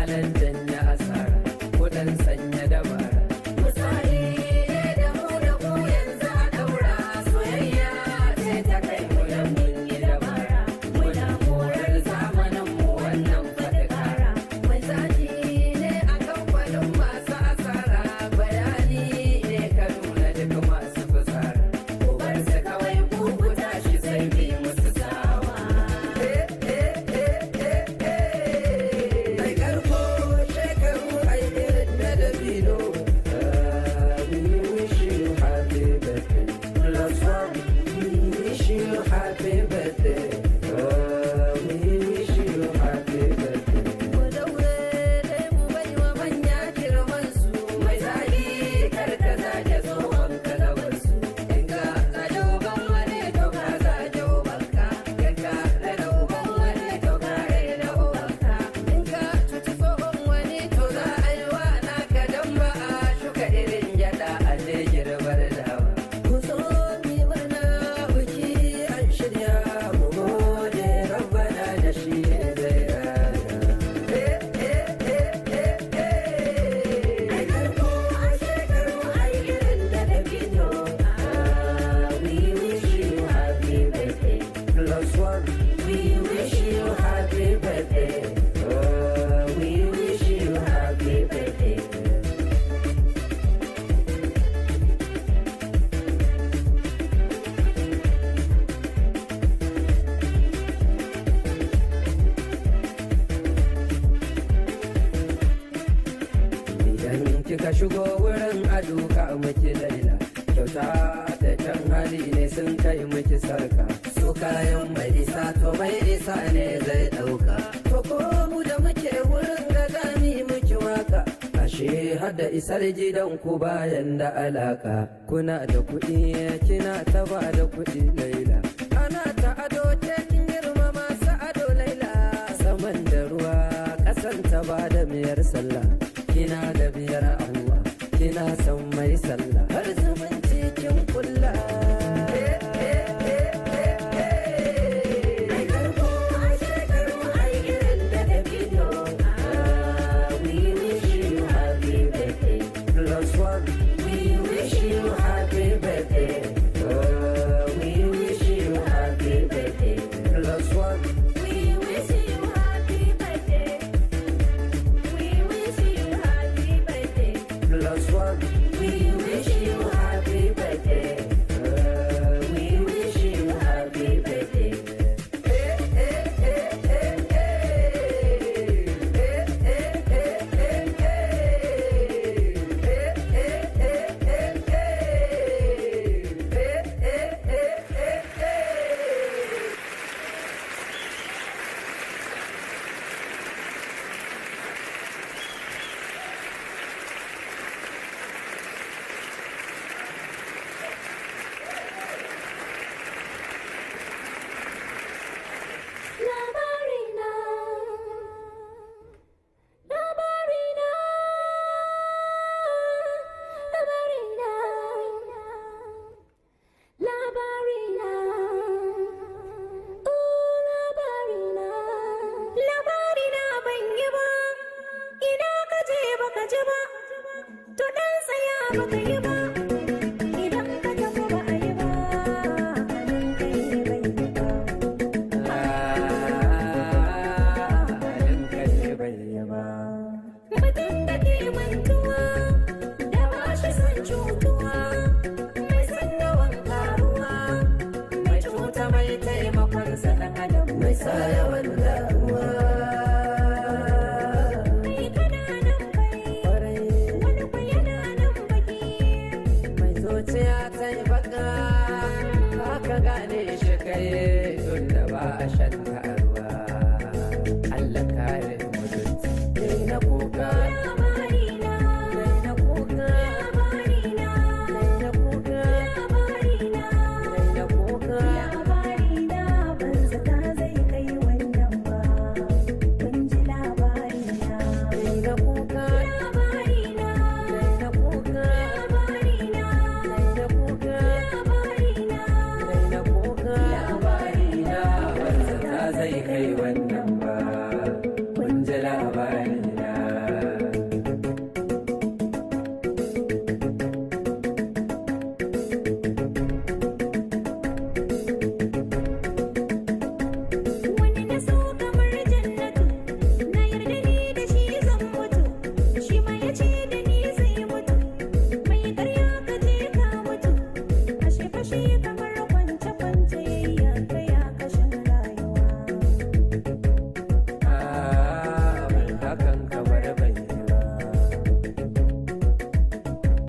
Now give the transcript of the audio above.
Halin janya asara, kudan sanya dabara. Misali ne da mu da ku yanzu a daura, soyayya ce ta kai mu dan mun yi dabara. Muna morar zamanin mu wannan fadakara. Mai zani ne a kamfanin masu asara, bayani ne ka nuna duk masu fitsara. Ku bar su kawai ku ku tashi sai bi musu sawa. Eh, eh, eh, eh, eh. Mai karko shekaru ai irin na dabino. We wish you happy birthday. Plus one, we wish you happy birthday. We wish you happy birthday. Mu daure dai mu baiwa manya girman su. Mai zagi kar ka zage tsohon ka gaban su. In ka zage uban wani to ka zage ubanka. In ka raina uban wani to ka raina ubanka. In ka cuci tsohon wani to za a yi wa naka dan ba a shuka irin gyada a je girbar dawa. Ku zo mi murna biki an shirya mu gode rabbana da shi zai raya. Eh, eh, eh, eh, eh. Ai karko a shekaru ai irin da dabino. Ah, we wish you happy birthday. Plus one, we wish you happy birthday. We wish you happy birthday. Idan kika shigo wurin aduka miki Laila, kyauta da kyan hali ne sun kai miki sarka. Su kayan mai isa to mai isa ne zai ɗauka. To ko mu da muke wurin ga zami miki waka. Ashe har da isar gidan ku bayan da alaka. Kuna da kuɗi kina ta ba da kuɗi Laila. Ana ta ado ke kin girma masu ado Laila. Saman da ruwa ƙasan ta ba da miyar sallah. Kina da biyar Allah, kina san mai sallah. Har zumunci kin kulla. Eh, eh, eh, eh, eh. Ai karko a shekaru ai irin da dabino. Ah, we wish you happy birthday. Plus one, we wish you happy birthday. We wish you happy birthday. Plus one. We wish you happy birthday. We wish you happy birthday. Plus one. We wish you happy birthday. We wish you happy birthday. Eh, eh, eh, eh, eh. Eh, eh, eh, eh, eh. Eh, eh, eh, eh, eh. Eh, eh, eh, eh, eh. Labarina, labarina, labarina, labarina, oh labarina, labarina ban yi ba, ina ka je baka ji ba, to dan tsaya baka yi ba, idan ka tafi ba a yi ba, halin kai bai yi ba. Halin kai bai yi ba. Mutum da ke mantuwa da ba shi son cutuwa, mai son yawan karuwa, mai cuta mai taimakon sa ɗan adam. Mai sa yawan damuwa. Mai kananan fari, Kwarai. wani kwa yana nan baki. Mai zuciya ta yi baka, ba ka gane shi kai tun da ba a shan